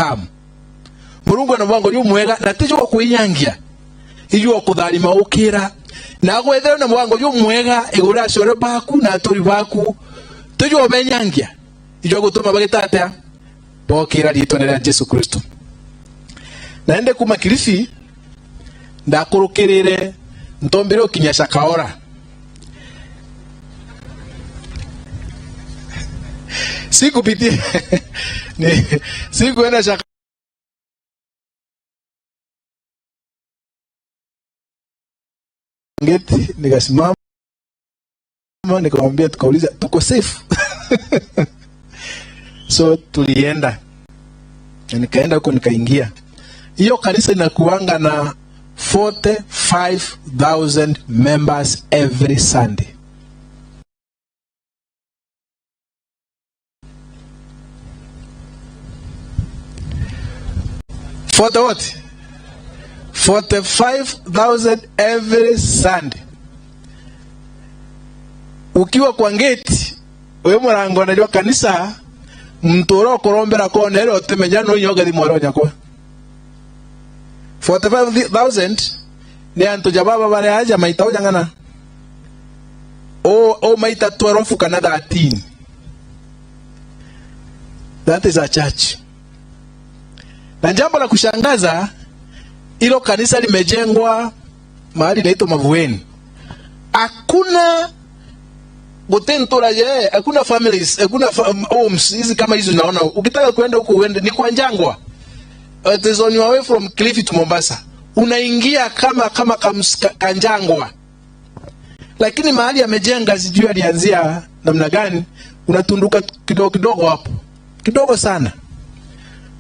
Come. Murungu na mwango yu mwega na tijo kuinyangia. Ijo kutharima ukira. Na gwethera na mwango yu mwega igura core baku na turi baku. Tijo benyangia. Ijo gutuma bagitatea. Bokira ritwa rĩa Jesu Kristo. Naende kuma Kilifi ndakurukirire ntombire ukinya Shakaora. Sikupitia ni sikuenda Shakaora. Ngeti nikasimama nikamwambia, tukauliza tuko safe. So tulienda na nikaenda huko nikaingia. Hiyo kanisa inakuanga na 45,000 members every Sunday. 40 what? 45,000 every Sunday. Ukiwa kwa gate, we murango najua kanisa mturo kurombera kona ero utemenya no nyoga thimwaro nyakwa. 45,000 ni antu jababa bare aja maita ujangana. O maita 12 kana 13. That is a church. Na jambo la kushangaza, hilo kanisa limejengwa mahali inaitwa Mavueni. Hakuna gotentora ye, hakuna families, hakuna homes hizi kama hizi unaona. Ukitaka kwenda huko uende ni kwa Njangwa. It is on your way from Kilifi to Mombasa. Unaingia kama Kanjangwa. Lakini mahali amejenga sijui alianzia namna gani, unatunduka kidogo kidogo hapo. Kidogo sana.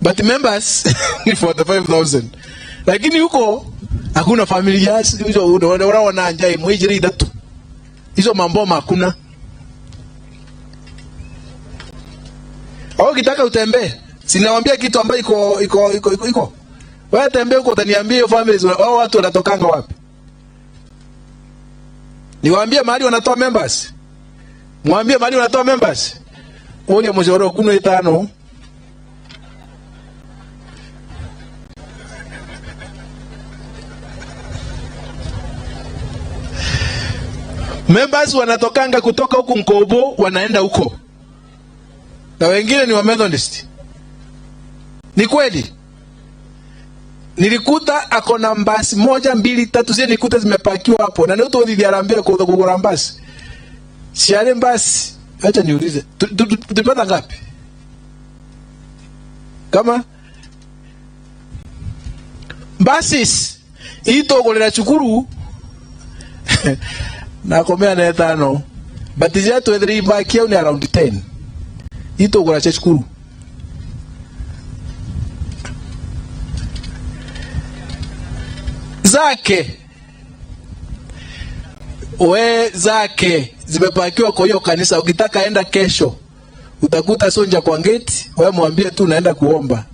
But members ni 45,000. Lakini huko hakuna familia hizo unaona njai mwijiri idatu. Hizo mambo hakuna. Au ukitaka utembee, sinawaambia kitu ambayo iko iko iko iko iko. Wewe tembee huko utaniambia hiyo families wao watu wanatokanga wapi? Niwaambie mahali wanatoa members. Mwambie mahali wanatoa members. Ule mshoro kuno itano. Members wanatokanga kutoka huku Nkobo wanaenda huko. Na wengine ni wa Methodist. Ni kweli. Nilikuta ako na mbasi 1 2 3 zile nilikuta zimepakiwa hapo. Na ndio niliambia kwa kugura mbasi. Siale mbasi. Acha niulize. Tulipata ngapi? Kama basis itogolera chukuru na komea na tano. But ya to three back ni around 10. Itogora chukuru. Zake we zake zimepakiwa kwa hiyo kanisa. Ukitaka enda kesho utakuta sonja kwa gate, wewe mwambie tu unaenda kuomba,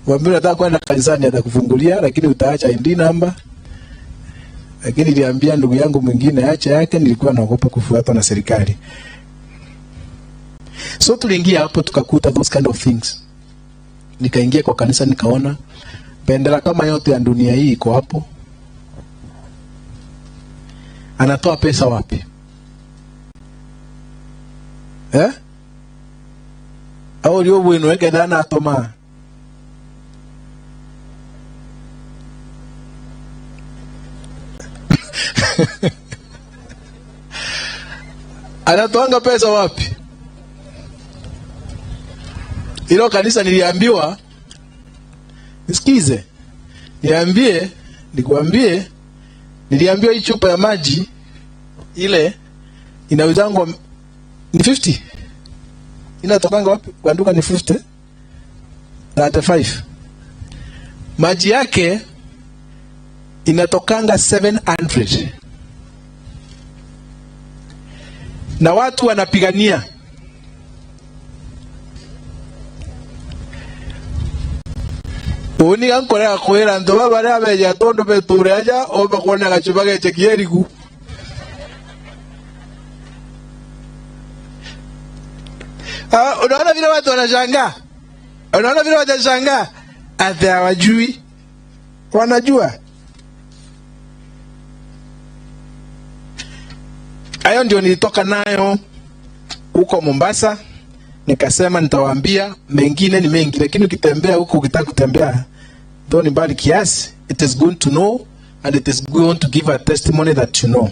mwambie unataka kwenda kanisani, atakufungulia, lakini utaacha ID number. Lakini niliambia ndugu yangu mwingine acha yake, nilikuwa naogopa kufuatwa na serikali. So tuliingia hapo tukakuta those kind of things. Nikaingia kwa kanisa nikaona bendera kama yote ya dunia hii iko hapo. Anatoa pesa wapi? Eh? Au lio bwino weke dana atoma. Anatoanga pesa wapi? Hilo kanisa niliambiwa, nisikize, niambie, nikuambie, niliambiwa hii chupa ya maji ile inauzangwa ni 50. Inatokanga wapi? Kwa duka ni 50. 35. Maji yake inatokanga 700. Na watu wanapigania. Uni ankorera kwira ndu babare abeja tondu beture aja omba kuona gachupa geche kierigu. Unaona vile watu wanashangaa. Unaona vile wajashangaa, ati hawajui, wanajua. Hayo ndio nilitoka nayo huko Mombasa, nikasema nitawaambia. Mengine ni mengi, lakini ukitembea huko, ukitaka kutembea though ni mbali kiasi, it is good to know and it is going to give a testimony that you know.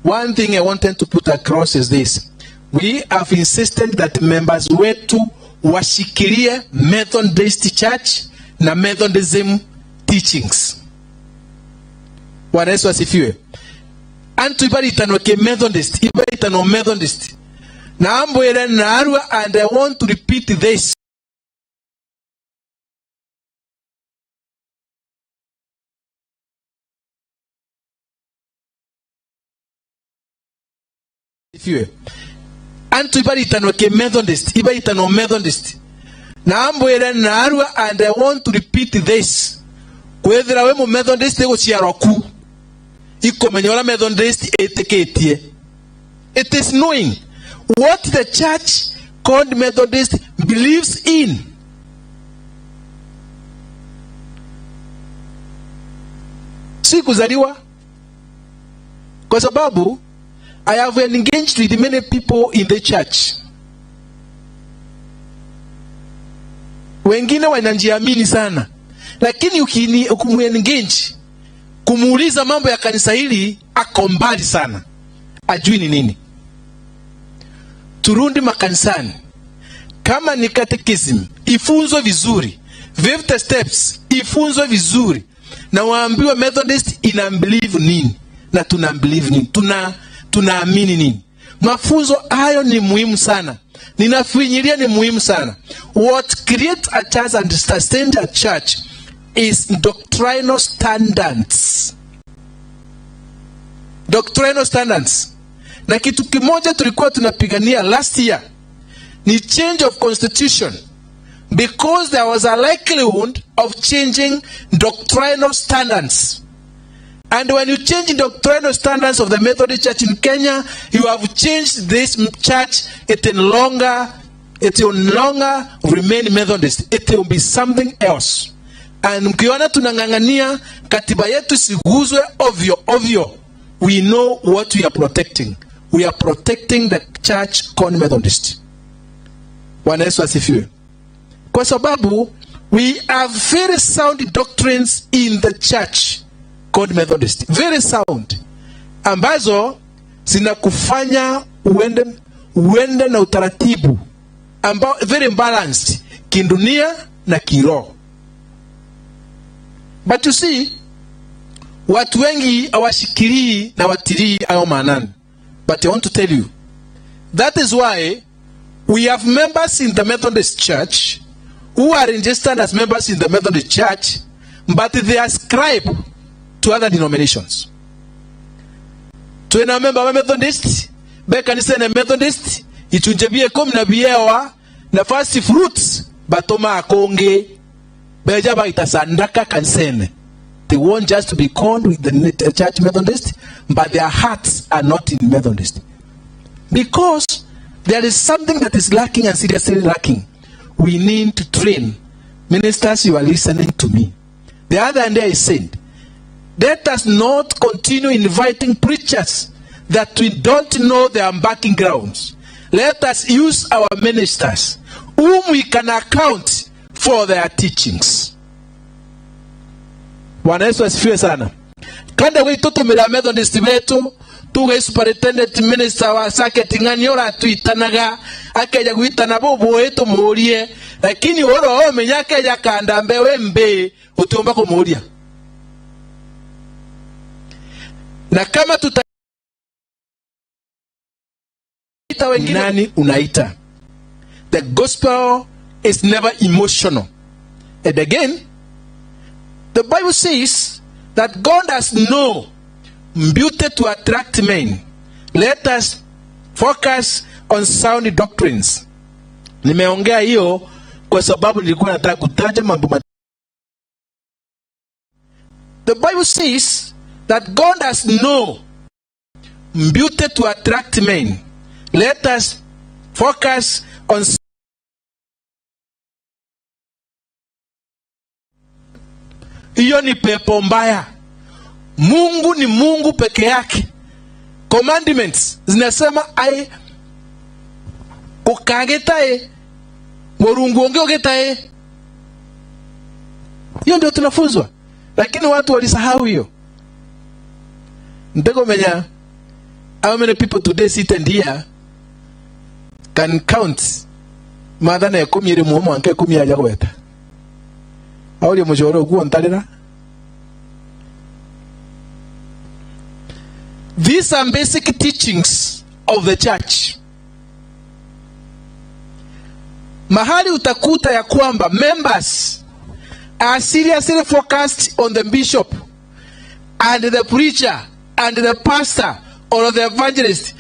One thing I wanted to put across is this. We have insisted that members wetu washikilie Methodist Church na Methodism teachings. Bwana Yesu asifiwe. Antu ibaritanwa ke Methodist, ibaritanwa Methodist. Na ambwire narua, and I want to repeat this. Asifiwe. Antu ibaritanwa ke Methodist, ibaritanwa Methodist. Na ambwire narua, and I want to repeat this. Kwethira we mu Methodist guciarwa ku ikomenya uria Methodist itikitie. It is knowing what the church called Methodist believes in. Si kuzaliwa, kwa sababu I have engaged with many people in the church. Wengine wanajiamini sana, lakini ukimuengage kumuuliza mambo ya kanisa hili, ako mbali sana, ajui ni nini. Turundi makanisani, kama ni catechism ifunzwe vizuri, 50 steps ifunzwe vizuri, na waambiwe Methodist ina believe nini na tuna believe nini, tunaamini nini. Mafunzo hayo ni muhimu sana, ninafinyilia ni muhimu sana. What creates a church and sustains a church is doctrinal standards. Doctrinal standards. Na kitu kimoja tulikuwa tunapigania last year ni change of constitution, because there was a likelihood of changing doctrinal standards. And when you change doctrinal standards of the Methodist Church in Kenya, you have changed this church. It will no longer remain Methodist. It will be something else. And mkiona tunang'ang'ania katiba yetu isiguzwe ovyo ovyo, we know what we are protecting. We are protecting the church called Methodist. Bwana Yesu asifiwe. Kwa sababu we have very sound doctrines in the church called Methodist. Very sound, ambazo zinakufanya uende na utaratibu ambao very balanced kidunia na kiroho. But you see, watu wengi hawashikilii na watilii hayo maanani. But I want to tell you, that is why we have members in the Methodist Church who are registered as members in the Methodist Church, but they ascribe to other denominations. Twina member wa Methodist, be kanisa ne Methodist, ichunje bie kumi na biewa na first fruits batoma akonge beja baita sandaka kanisene. They want just to be called with the church Methodist, but their hearts are not in Methodist. Because there is something that is lacking and seriously lacking. We need to train. Ministers, you are listening to me. The other day I said, let us not continue inviting preachers that we don't know their backing grounds. Let us use our ministers whom we can account for their teachings. Bwana Yesu asifiwe sana. Kanda gwitutumira Methodist betu tuge superintendent minister wa circuit ng'ani uratwitanaga akeja gwitana bubuĩ tumurie, lakini oro omenya akeja kanda mbewe mbi utiumba kumuria. Na kama tutaita wengine, nani unaita? The gospel is never emotional. And again, the Bible says that God has no beauty to attract men. Let us focus on sound doctrines. Nimeongea hiyo kwa sababu nilikuwa nataka kutaja mambo. The Bible says that God has no beauty to attract men. Let us focus on Hiyo ni pepo mbaya. Mungu ni Mungu peke yake. Commandments zinasema ai ukagetae Murungu onge ogetae. Hiyo ndio tunafunzwa, lakini watu walisahau hiyo. Ntegomenya how many people today seated here can count mathana ikumi iri muomo anke 10 aja gweta aurie mucoro guo ntarira. These are basic teachings of the church. Mahali utakuta ya kwamba members are seriously focused on the bishop and the preacher and the pastor or the evangelist.